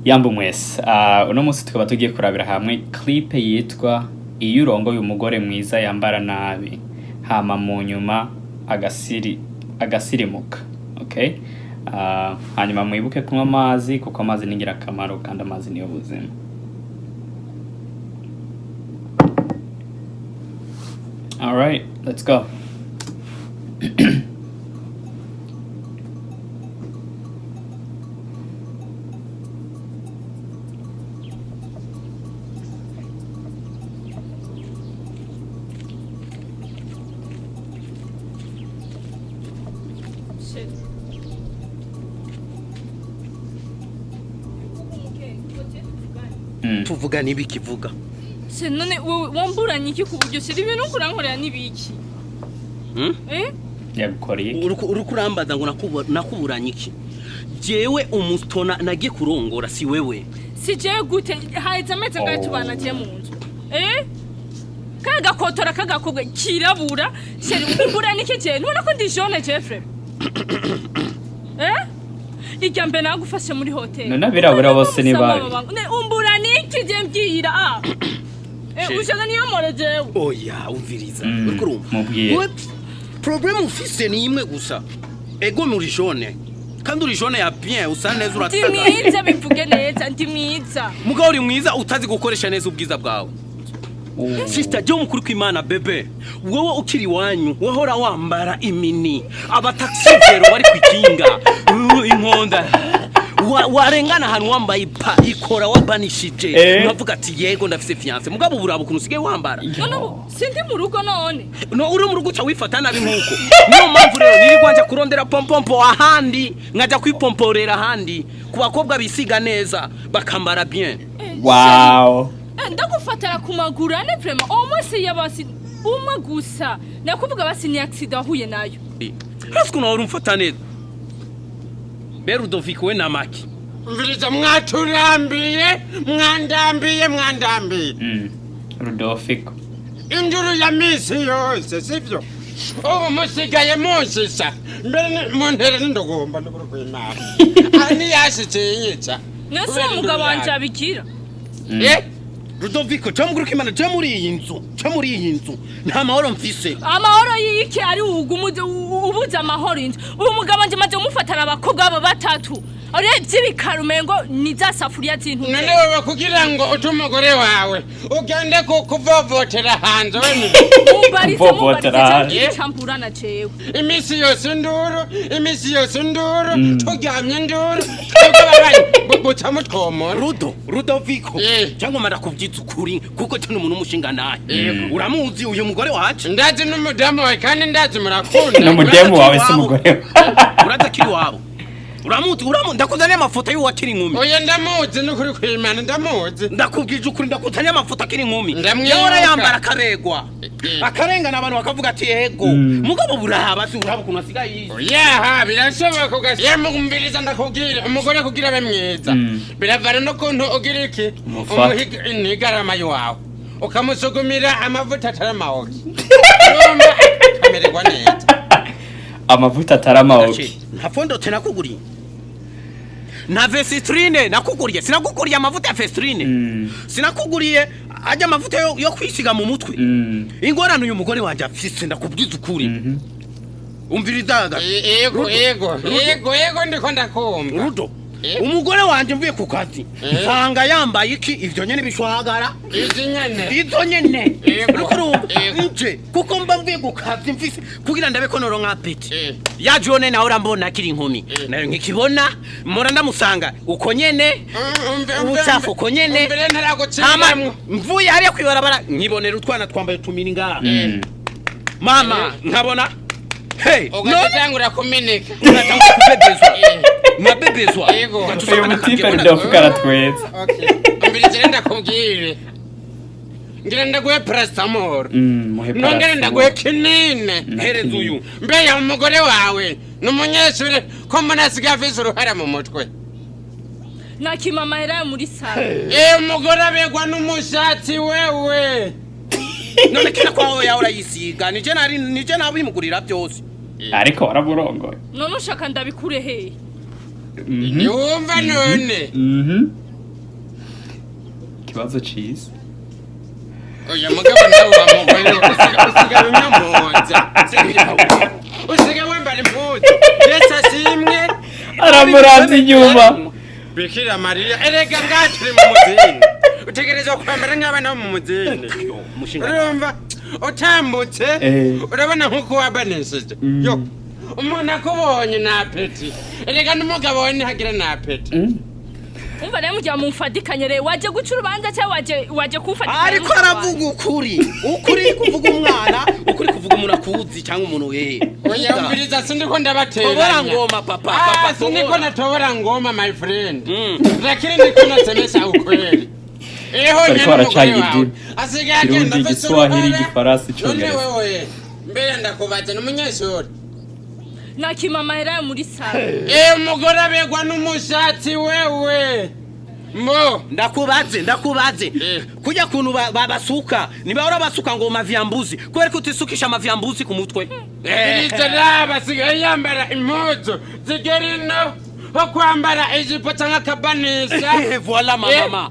Yambu mwese. Uno munsi tukaba tugiye kurabira hamwe clip yitwa iyo urongoye umugore mwiza yambara nabi hama mu nyuma agasirimuka. Okay? Hanyuma mwibuke kunywa amazi kuko amazi ni ingirakamaro kandi amazi niyo buzima. All right, let's go. Shit. Tuvuga n'ibikivuga. Se none wowe wamburanye iki ku buryo shira ibintu ukurankorera n'ibiki? Hmm? Eh? Yagukoreye iki? Uriko urambaza ngo nakuburanye iki? Jewe umutona nagiye kurongora si wewe. Si jewe gute haheze amezi angahe Oh. tubana je mu nzu? Eh? Kagakotora kagakobwa kirabura sheri umburanye iki je? Ntubona ko ndi jaune Jeffrey? Eh? Irya mbere nagufashe muri hoteli. None abirabura bose ni babi. Umburanye iki je mbwira? Ah. Eh, Sheri. ushaka niyo more jewe. Oya, umviriza. Uriko urumva? Mubwire. Wewe problème ufise ni imwe gusa. Ego muri jaune. Kandi uri jaune ya bien, usa neza Ndi urataga. mwiza bivuge neza, ndi mwiza. Mugabo uri mwiza utazi gukoresha neza ubwiza bwawe. Sister jya mukuru kw'Imana bebe. Wowe ukiri iwanyu wahora wambara imini. Abataxivero bari kwikinga. Inkonda. Warengana ahantu wambaye ipa ikora wabanishije. Nkavuga ati yego ndafise fiance. Mugabo buraba ukuntu usigaye wambara. None ubu sindi mu rugo none. No uri mu rugo uca wifata nabi nkuko. Niyo mpamvu rero nirirwa nja kurondera pompompo ahandi, nkaja kwipomporera ahandi ku bakobwa bisiga neza bakambara bien. Wow. Ndagufatara ku maguru ane vraiment uwo munsi yabasi umwe gusa nakuvuga basi ni accident wahuye nayo. Hasi ukuntu wahora umfata neza. Be Rudoviko we na Maki. Mviriza mwaturambiye, mwandambiye, mwandambiye. Rudolfico. Induru ya misi yose, sivyo? Ubu musigaye munsisa. Mbere muntera n'indugumba n'ukuri kw'Imana. Aha ntiyashitse yica. Nese uwo mugabo wanje abigira. Eh? Rudoviko, cyo mukuru kw'Imana, cyo muri iyi nzu, cyo muri iyi nzu. Nta mahoro mfise. Amahoro y'iki ari ugumu ubuze amahoro inzu. Uyu mugabo wanje maze umufatana abakobwa baba batatu. Urebye ibikara umengo ni za safuriya z'intuze. None wewe kugira ngo ute umugore wawe ugende kuvovotera hanze we Mumbarize, Kuvovotera mumbarize hanze. cyangwa jewe. Imisi yose induru, imisi yose induru, turyamye induru, twebwe ababanyi buca mutwomora. Rudoviko, cyangwa mara kubyitsa ukuri kuko cyo umuntu umushinga naye. Uramuzi uyu mugore wacu? Ndazi n'umudamu wawe kandi ndazi murakunda. N'umudemu wawe si umugore wawe. Uraza akiri iwabo. Uramuzi, ndakuzaniye amafoto y'uwo akiri inkumi. Oya ndamuzi n'ukuri kw'Imana ndamuzi. Ndakubwije ukuri ndakuzaniye amafoto akiri inkumi. Ndamwibuka. Yahora yambara akaregwa. Akarengana abantu bakavuga ati yego. Mugabo burahaba si uraba ukuntu asigaye yize. Oyaha birashoboka ugas yemwe umviriza ndakubwira umugore kugira abe mwiza. Biravana n'ukuntu ugira iki? Umufata. Umuhiga inigarama yawe. Ukamusugumira amavuta atari amawoki. Urumva akamererwa neza. Amavuta atari amawoki. Nta fondote nakuguriye. Nta vesitrine nakuguriye. Sinakuguriye amavuta ya vesitrine. Sinakuguriye ajya amavuta yo kwisiga mu mutwe. Ingorane uyu mugore wanje afise ndakubwiza ukuri. Umviriza Yego yego yego yego ndiko ndakumva. Rudo. Umugore wanje mvuye ku kazi nsanga yambaye iki ivyo nyene bishwagara. Izi nyene. Izo nyene. Yego. Uriko urumva? Yego. Nje kuko mba mvuye ku kazi mfise kugira ndabe ko noronka apeti. Ya John nawe urambona akiri inkumi. Nayo nkikibona mpora ndamusanga uko nyene. Ubucafu uko nyene. Umvire ntaraguciramwo. Mvuye hariya kwibarabara nkibonera utwana twambaye tumini ngaha. Mama nkabona hey Ugatangura kumeneka. Ugatangura kubebezwa. Nkabebezwa. Yego. Uyu mutipe Rudolfico aratweza. Okay. Umviriza rero ndakubwire. Ngira ndaguhe paracetamol. Muhe Nongere ndaguhe kinine. Hereza uyu. Mbeya umugore wawe ni umunyeshuri ko mbona asigaye afise uruhara mu mutwe. Nakima amahera muri salo. Umugore abegwa n'umushatsi wewe. None kera kwawe yawe urayisiga nije nari nije nabimugurira byose. Ariko waramurongoye. None ushaka ndabikure hehe? Yumva none. Ikibazo ciza. Oya, mugabo nawe wa mugore, usigaye unyomoza, usigaye wambara impuzu Yesu ashimwe. Aramuravye inyuma. Bikira Mariya, erega ngaha turi mu muzini, utegerezwa kwambara nk'abana bo mu muzini. Mushinga. Urumva utambutse, urabona nk'uko wabanesheje yo umuntu akubonye na appétit. Erega n'umugabo we ntihagira na appétit. Umva rero, mugihe mumfadikanye rero, waje guca urubanza cyangwa waje kumfatikanya? Ariko aravuga ukuri, ukuri kuvuga umwana, ukuri kuvuga umuntu akuzi cyangwa umuntu we. Oya, umviriza, sindiko ndabateranya. Tobora ngoma, papa. Ah, papa, sindiko tobora. Natobora ngoma, my friend, lakini ndiko nasemesha ukweli. Eho. Bariko Nyene baracanga umugore wawe indimi. asigaye Kirundi, agenda afise Igiswahili, uruhara. Igifaransa, None Icongereza. wewe mbere ndakubaza, ni umunyeshuri? Nakima amahera yo muri salon. Eh, umugore abegwa n'umushatsi wewe mo. Ndakubaze, ndakubaze. Kujya kuntu basuka, nibahora basuka ngo mavyambuzi, kubera ko utisukisha amavyambuzi ku mutwe. Irizo raba, asigaye yambara impuzu zigera ino, ho kwambara ijipo canke akabanisha. Voilà, ma mama.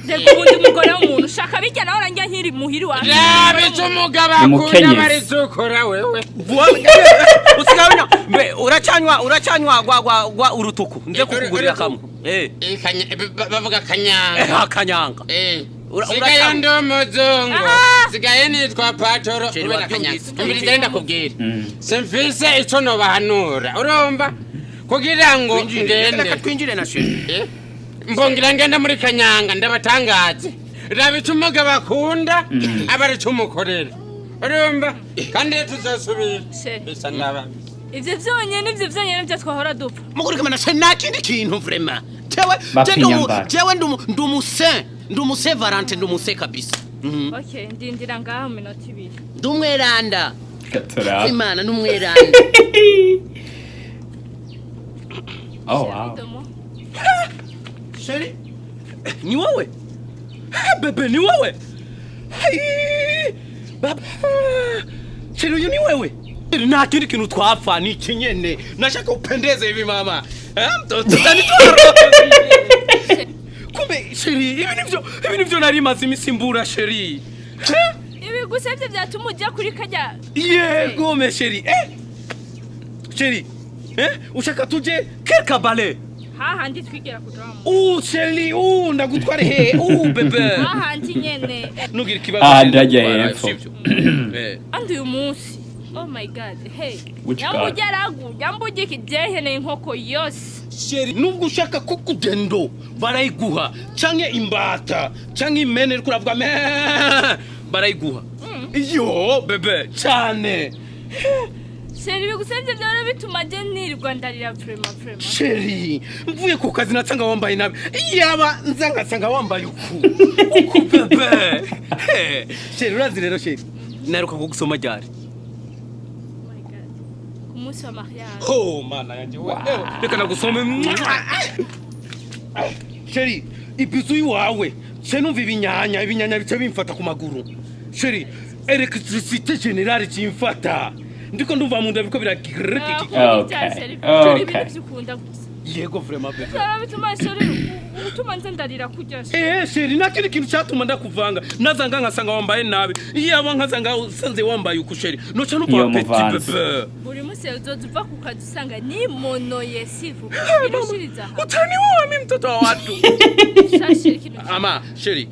Reka, ubundi umugore w'umuntu ushaka bijya nawe urangira nkiri muhiri wawe. Raba ico umugabo Ni akunda. umukenyezi. Barizukora wewe. Voilà. Usigaye unywa mbe, uracanywa, uracanywa gwa gwa gwa urutuku, nze kukugurira kamwe. Bavuga akanyanga. Akanyanga. Sigaye Uracanywa. ndi umuzungu. Ah! Sigaye nitwa patoro Chéri, kubera akanyanga. wabyumvise. Umviriza rero, ndakubwira, simfise ico nobahanura, urumva, kugira ngo Twinjire. ngende. Reka twinjire na chéri. Mbongira ngenda muri kanyanga ndabatangaze. Raba ico umugabo akunda, aba ari ico umukorera, urumva, kandi iyo tuzosubira. Chéri. Bisa ndaba. Ivyo vyonyene nivyo twahora dupfa. Mukuri kamana se, nta kindi kintu vraiment. Jewe Bapfa je ndumu inyambara. jewe ndumuse, ndumuse Valente, ndumuse kabisa. Okay, ndindira ngaho minota 2. Ndumweranda. Reka turabe. Imana numweranda. Oh wow. Domo. Chéri, ni wowe? Bébé, ni wowe? Hey, baba. Chéri, uyu ni wewe? Nta kindi kintu twapfa, ni iki nyene. Nashaka upendeze hivi, mama. Eh, mtoto utanitoa. Kumbe chéri, ibi nivyo nari maze imisi mbura, chéri. Eh? Ibi gusa ivyo vyatuma ujya kuri karya? Yego me chéri. Eh? Chéri. Eh? Ushaka tuje quel cabaret? Hahandi twigira kujamo. Oh chéri, oh ndagutware he? Oh bébé. Hahandi nyene. Nugira ikibazo. Ah, Chéri, ndajya ndagutwara, hepfo. sivyo? Eh. Andi uyu munsi, oh my God, hey. Which God? Nyamburya aragu nyamburya iki jeheneye inkoko yose. Chéri, nubwo ushaka ko kugendo barayiguha, canke imbata canke impene iriko uravuga me, barayiguha. Yo bébé, cyane. Chéri, ibi gusa ivyo vyahora bituma je nirirwa ndarira, vraiment, vraiment. Chéri, mvuye ku kazi nasanga wambaye nabi, yaba nza ngasanga wambaye uku uku, bébé. Hey, chéri, urazi rero chéri, naheruka kugusoma ryari? Oh my God, ku munsi wa mariage. Oh mana yanjye we. Reka nagusome, chéri. Ibizu iwawe ce numva ibinyanya, ibinyanya bice bimfata ku maguru, chéri. Électricité générale cimfata, ndiko ndumva mu nda biriko biragira. Ibintu vyukunda gusa. Yego, vraiment, bébé. Vyahora bituma, chéri, utuma nze ndarira kurya. Eh chéri, nta kindi kintu cyatuma ndakuvanga, nazanga nkasanga wambaye nabi, iyaba nkasanga usanze wambaye uku, chéri, noca numva Iyo appétit. muvanze. Bébé. Buri munsi uzoza uva ku kazi usanga nimonoye sivu irushiriza aha. Utaniwoa mi, mtoto wa watu. Sha chéri, ikintu Ama chéri,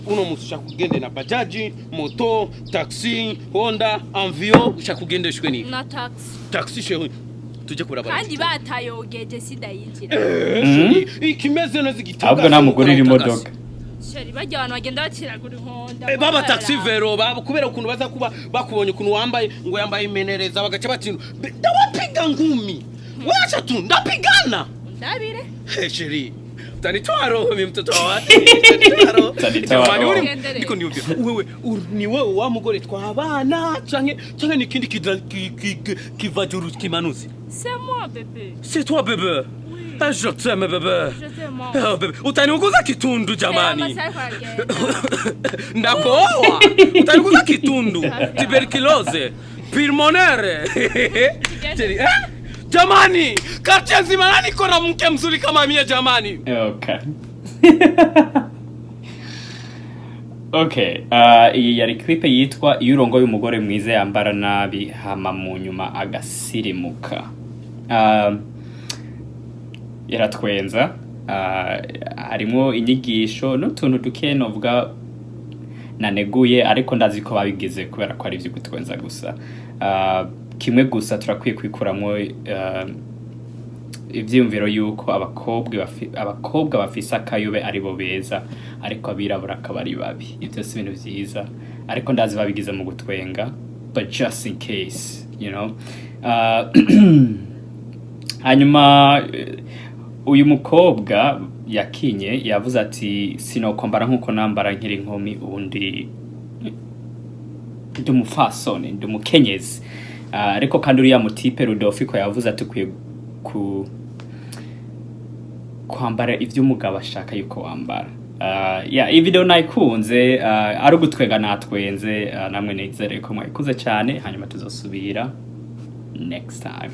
uno musi ushaka kugende na bajaji, moto, taxi, Honda Envio, ushaka kugendeshwe ni Na taxi. Taxi, chéri, tujye kuraba. Kandi batayogeje sidayinjira. Ikimeze neza igitagaze. Ahubwo namugurira imodoka. Chéri, barya abantu bagenda baciragura inkonda. Baba taxi vélo baba, kubera ukuntu baza kuba bakubonye ukuntu wambaye, ngo yambaye imenereza, bagaca bati ndawapiga ngumi, wacha tu ndapigana. Ndabire. Hey, chéri, utanitoa roho mimi, mtoto wa watu. Utanitoa roho. Utanitoa Jamani, roho. ndiko niyumvira. Wewe ni wewe wa mugore twabana canke ni kindi kivajuru kimanuzi? C'est moi, bébé. C'est toi, bébé? Oui. Ah, je t'aime, bébé. Je t'aime. Ah, bébé, utaniuguza kitundu, jamani. Amasaha aragenda. Ndakoa, utaniuguza kitundu, tuberculose pulmonaire. Chéri, eh? Jamani, quartier nzima nani kona mke mzuri kama mie, jamani? Okay. Okay, iyi yari clip yitwa "Iyo urongoye umugore mwiza yambara nabi hama mu nyuma agasirimuka". Yaratwenza, harimwo inyigisho n'utuntu duke novuga naneguye, ariko ndazi ko babigize kubera ko ari ivyo gutwenza gusa. Kimwe gusa turakwiye kwikuramwo ivyiyumviro yuko abakobwa bafise akayobe aribo beza, ariko abirabura akaba ari babi. Ivyo si ibintu vyiza, ariko ndazi babigize mu gutwenga, but just in case. Hanyuma uyu mukobwa yakinye yavuze ati: "Sinokwambara nkuko nambara nkiri inkumi, ubundi ndi umupfasoni, ndi umukenyezi." Ariko kandi uriya mutipe Rudolfiko yavuze ati ukwiye ku kwambara ivyo umugabo ashaka yuko wambara. Yeah, iyi video nayikunze, ari ugutwenga natwenze, namwe nizere ko mwayikunze cyane. Hanyuma tuzosubira next time.